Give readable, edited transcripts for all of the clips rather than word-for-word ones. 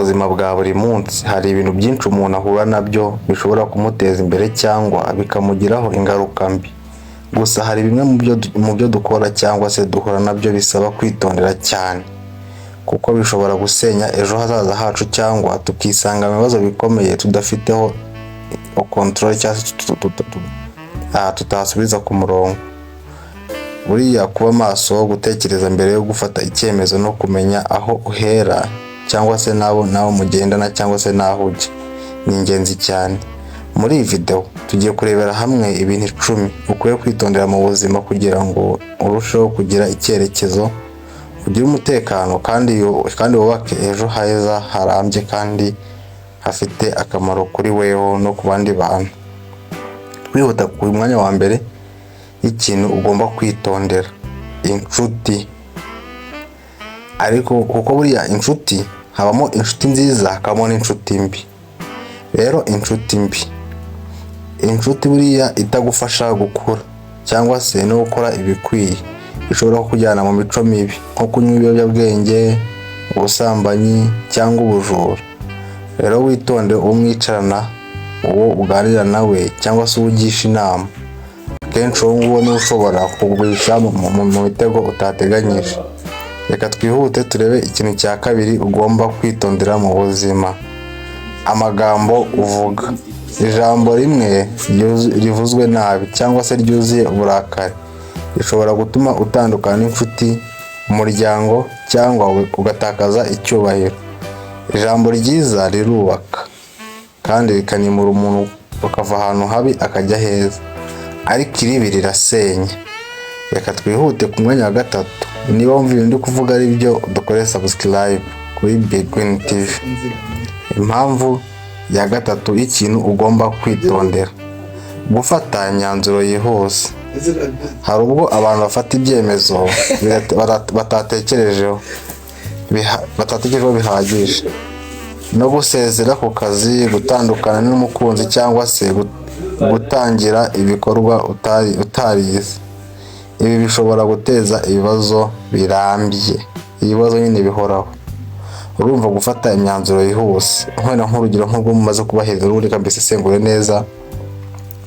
buzima bwa buri munsi hari ibintu byinshi umuntu ahura nabyo bishobora kumuteza imbere cyangwa bikamugiraho ingaruka mbi. Gusa hari bimwe mu byo dukora cyangwa se duhura nabyo bisaba kwitondera cyane, kuko bishobora gusenya ejo hazaza hacu cyangwa tukisanga mu bibazo bikomeye tudafiteho control cyangwa se tutasubiza ku murongo. Buriya kuba maso, gutekereza mbere yo gufata icyemezo no kumenya aho uhera cyangwa se n'abo mugendana cyangwa se n'aho ujya ni ingenzi cyane. Muri iyi video tugiye kurebera hamwe ibintu 10 ukwiye kwitondera mu buzima kugira ngo urusheho kugira icyerekezo, ugire umutekano kandi wubake ejo heza harambye kandi hafite akamaro kuri weho no ku bandi bantu. Twihuta ku mwanya wa mbere y'ikintu ugomba kwitondera: inshuti. Ariko kuko buriya inshuti habamo inshuti nziza, hakabamo n'inshuti mbi. Rero inshuti mbi, inshuti buriya itagufasha gukura cyangwa se no gukora ibikwiye, ishobora kukujyana mu mico mibi nko kunywa ibiyobyabwenge, ubusambanyi cyangwa ubujura. Rero witonde uwo mwicarana, uwo uganira nawe cyangwa se uwo ugisha inama. Akenshi uwo nguwo niwe ushobora kukugurisha mu mitego utateganyije. Reka twihute turebe ikintu cya kabiri ugomba kwitondera mu buzima: amagambo uvuga. Ijambo rimwe rivuzwe nabi cyangwa se ryuzuye uburakari rishobora gutuma utandukana n'inshuti, umuryango cyangwa ugatakaza icyubahiro. Ijambo ryiza rirubaka kandi rikanimura umuntu akava ahantu habi akajya heza, ariko iribi rirasenya. Reka twihute ku mwanya wa gatatu. Niba wumva ibintu ndi kuvuga ari byo, dukore subscribe kuri Big Green TV. Impamvu ya gatatu y'ikintu ugomba kwitondera: gufata imyanzuro yihuse. Hari ubwo abantu bafata ibyemezo batatekerejeho bihagije, no gusezera ku kazi, gutandukana n'umukunzi cyangwa se gutangira ibikorwa utarize. Ibi bishobora guteza ibibazo birambye, ibibazo nyine bihoraho. Urumva, gufata imyanzuro yihuse, wenda nk'urugero nk'urwo mumaze kubahiriza, urundi reka mbisesengure neza,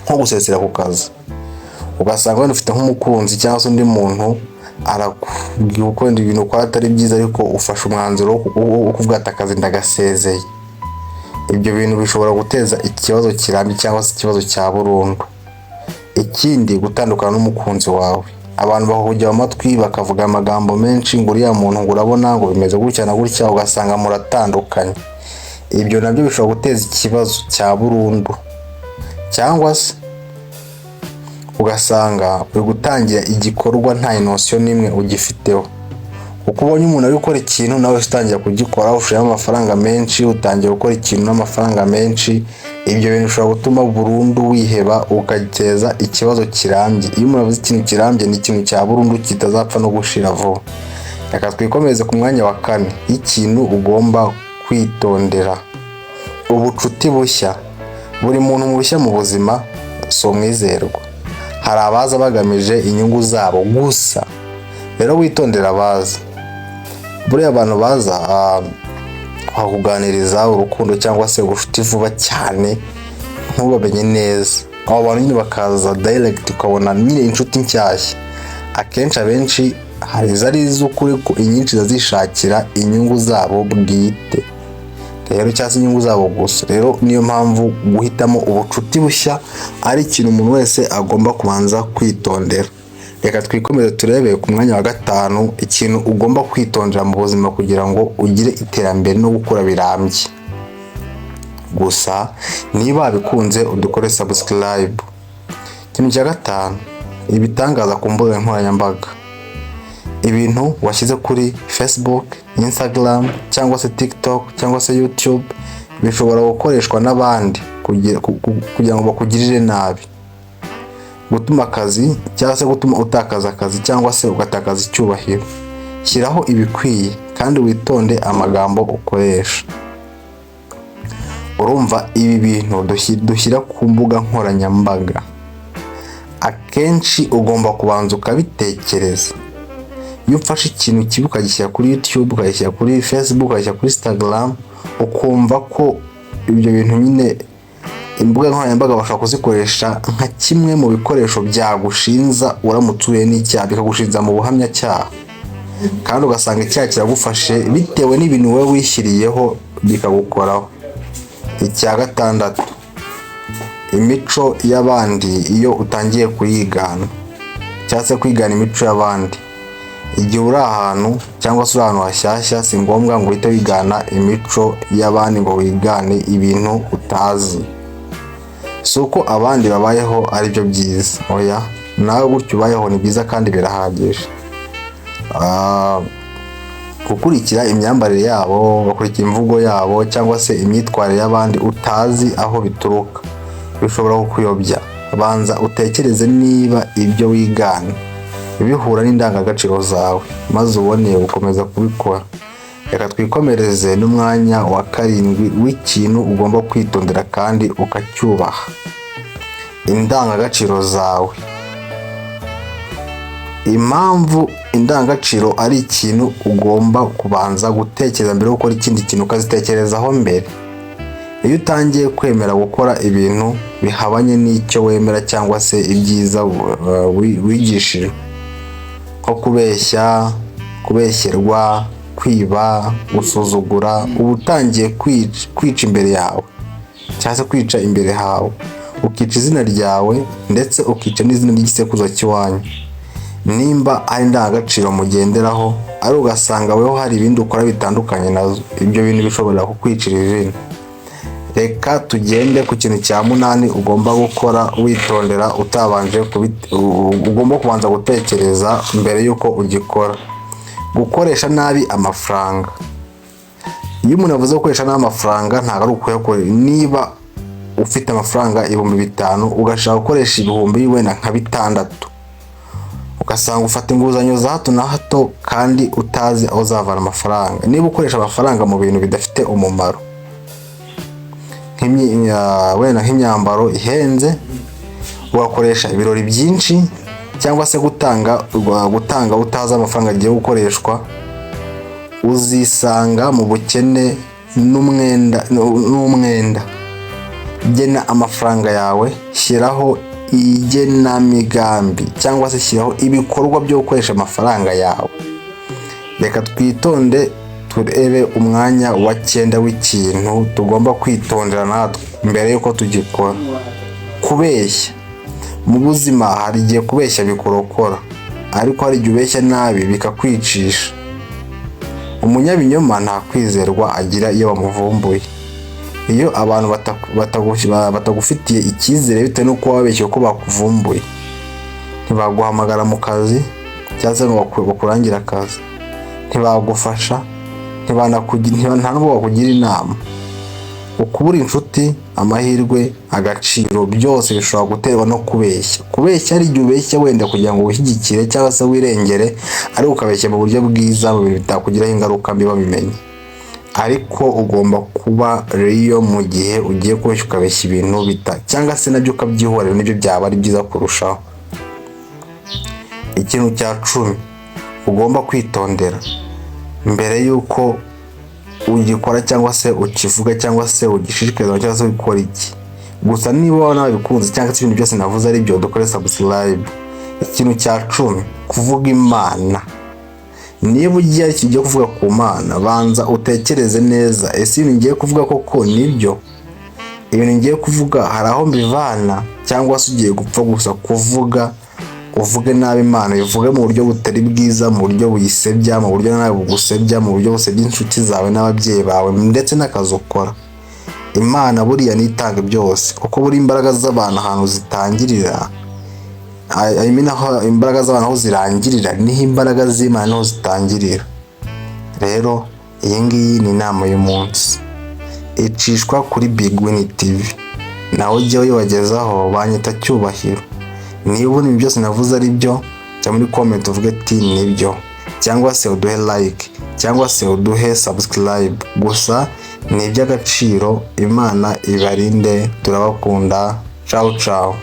nko gusezera ku kazi, ugasanga wenda ufite nk'umukunzi cyangwa se undi muntu arakubwira uko wenda ibintu ukora atari byiza, ariko ufashe umwanzuro wo kuvuga ati: "Akazi ndagasezeye." Ibyo bintu bishobora guteza ikibazo kirambye cyangwa se ikibazo cya burundu. Ikindi, gutandukana n'umukunzi wawe. Abantu bahugira amatwi bakavuga amagambo menshi ngo uriya muntu, ngo urabona, ngo bimeze gutya na gutya, ugasanga muratandukanye. Ibyo nabyo bishobora guteza ikibazo cya burundu, cyangwa se ugasanga uri gutangira igikorwa nta notion n'imwe ugifiteho, kuko ubonye umuntu ari gukora ikintu nawe utangira kugikora, ushyiramo amafaranga menshi, utangira gukora ikintu n'amafaranga menshi. Ibyo bintu bishobora gutuma burundu wiheba, ugateza ikibazo kirambye. Iyo umuntu avuze ikintu kirambye, ni ikintu cya burundu kitazapfa no gushira vuba. Reka twikomeze ku mwanya wa kane y'ikintu ugomba kwitondera: ubucuti bushya. Buri muntu mushya mu buzima si umwizerwa. Hari abaza bagamije inyungu zabo gusa. Rero witondera abaza. Buriya abantu baza bakakuganiriza urukundo cyangwa se ubucuti vuba cyane, ntubamenye neza, abo bantu nyine bakaza direct, ukabona nyine inshuti nshyashya, akenshi abenshi hari izari iz'ukuri ko inyinshi zishakira inyungu zabo bwite rero cyangwa se inyungu zabo gusa. Rero niyo mpamvu guhitamo ubucuti bushya ari ikintu umuntu wese agomba kubanza kwitondera. Reka twikomeze turebe ku mwanya wa gatanu, ikintu ugomba kwitondera mu buzima kugira ngo ugire iterambere no gukura birambye. Gusa niba wabikunze, udukore subscribe. Ikintu cya gatanu: ibitangaza ku mbuga nkoranyambaga. Ibintu washyize kuri Facebook, Instagram cyangwa se TikTok cyangwa se YouTube bishobora gukoreshwa n'abandi kugira ngo bakugirire nabi, gutuma akazi cyangwa se gutuma utakaza akazi cyangwa se ugatakaza icyubahiro. Shyiraho ibikwiye kandi witonde amagambo ukoresha. Urumva, ibi bintu dushyira ku mbuga nkoranyambaga, akenshi ugomba kubanza ukabitekereza. Iyo ufashe ikintu kibi ukagishyira kuri YouTube, ukagishyira kuri Facebook, ukagishyira kuri Instagram, ukumva ko ibyo bintu nyine, imbuga nkoranyambaga bashobora kuzikoresha nka kimwe mu bikoresho byagushinza uramutse uhuye n'icyaha, bikagushinza mu buhamyacyaha, kandi ugasanga icyaha kiragufashe bitewe n'ibintu wowe wishyiriyeho, bikagukoraho. Icya gatandatu, imico y'abandi. Iyo utangiye kuyigana cyangwa se kwigana imico y'abandi igihe uri ahantu cyangwa se uri ahantu hashyashya, si ngombwa ngo uhite wigana imico y'abandi, ngo wigane ibintu utazi. Si uko abandi babayeho ari byo byiza, oya, nawe gutyo ubayeho ni byiza kandi birahagije. Gukurikira imyambarire yabo, bakurikira imvugo yabo cyangwa se imyitwarire y'abandi utazi aho bituruka, bishobora kukuyobya. Banza utekereze niba ibyo wigana bihura n'indangagaciro zawe, maze ubone gukomeza kubikora. Reka twikomereze n'umwanya wa karindwi w'ikintu ugomba kwitondera kandi ukacyubaha: indangagaciro zawe. Impamvu indangagaciro ari ikintu ugomba kubanza gutekereza mbere yo gukora ikindi kintu, ukazitekerezaho mbere: iyo utangiye kwemera gukora ibintu bihabanye n'icyo wemera cyangwa se ibyiza wigishijwe, nko kubeshya, kubeshyerwa, kwiba, gusuzugura, uba utangiye kwica imbere yawe cyangwa se kwica imbere hawe, ukica izina ryawe, ndetse ukica n'izina ry'igisekuruza cy'iwanyu. Nimba ari indangagaciro mugenderaho, ari ugasanga weho hari ibindi ukora bitandukanye nazo, ibyo bintu bishobora kukwicira izina. Reka tugende ku kintu cya munani ugomba gukora witondera, utabanje ugomba kubanza gutekereza mbere y'uko ugikora: gukoresha nabi amafaranga. Iyo umuntu avuze gukoresha nabi amafaranga, ntabwo ari ukuyakoresha. Niba ufite amafaranga 5000, ugashaka gukoresha ibihumbi wenda nka 6000, ugasanga ufata inguzanyo za hato na hato kandi utazi aho uzavana amafaranga, niba ukoresha amafaranga mu bintu bidafite umumaro, wenda nk'imyambaro ihenze, ugakoresha ibirori byinshi, cyangwa se gutanga utazi amafaranga agiye gukoreshwa, uzisanga mu bukene n'umwenda. Gena amafaranga yawe, shyiraho igenamigambi cyangwa se shyiraho ibikorwa byo gukoresha amafaranga yawe. Reka twitonde turebe umwanya wa cyenda w'ikintu tugomba kwitondera natwe mbere y'uko tugikora: kubeshya. Mu buzima hari igihe kubeshya bikurokora, ariko hari igihe ubeshya nabi bikakwicisha. Umunyabinyoma nta kwizerwa agira iyo bamuvumbuye. Iyo abantu batagufitiye icyizere bitewe n'uko wababeshye ko bakuvumbuye, ntibaguhamagara mu kazi cyangwa se ngo bakurangire akazi, ntibagufasha, nta n'ubwo bakugira inama. Ukubura inshuti, amahirwe, agaciro, byose bishobora guterwa no kubeshya. Kubeshya, hari igihe ubeshya wenda kugira ngo wishyigikire cyangwa se wirengere, ariko ukabeshya mu buryo bwiza, mu bintu bitakugiraho ingaruka mbi babimenye. Ariko ugomba kuba real mu gihe ugiye kubeshya, ukabeshya ibintu bita cyangwa se nabyo ukabyihorera, nibyo byaba ari byiza kurushaho. Ikintu cya 10 ugomba kwitondera mbere y'uko ugikora cyangwa se ukivuga cyangwa se ugishishikariza cyangwa se ukora iki, gusa niba waba nabikunze cyangwa se ibintu byose navuze ari byo, dukore subscribe. Ikintu cya 10: kuvuga Imana. Niba ugiye ari ugiye kuvuga ku Mana, banza utekereze neza: ese ibintu ngiye kuvuga koko nibyo? Ibintu ngiye kuvuga hari aho mbivana, cyangwa se ugiye gupfa gusa kuvuga, uvuge nabi Imana, ubivuge mu buryo butari bwiza, mu buryo buyisebya, mu buryo nawe bugusebya, mu buryo busebya inshuti zawe n'ababyeyi bawe ndetse n'akazi ukora? Imana buriya nitanga byose, kuko buri imbaraga z'abantu ahantu zitangirira, I mean, aho imbaraga z'abantu aho zirangirira niho imbaraga z'Imana niho zitangirira. Rero iyi ngiyi ni inama y'umunsi icishwa kuri Big Win TV, nawe ujye uyibagezaho. Banyita Cyubahiro. Niba ubona ibi byose navuze ari byo, jya muri comment uvuge ati "Nibyo", cyangwa se uduhe like, cyangwa se uduhe subscribe. Gusa ni iby'agaciro. Imana ibarinde, turabakunda. Ciao ciao.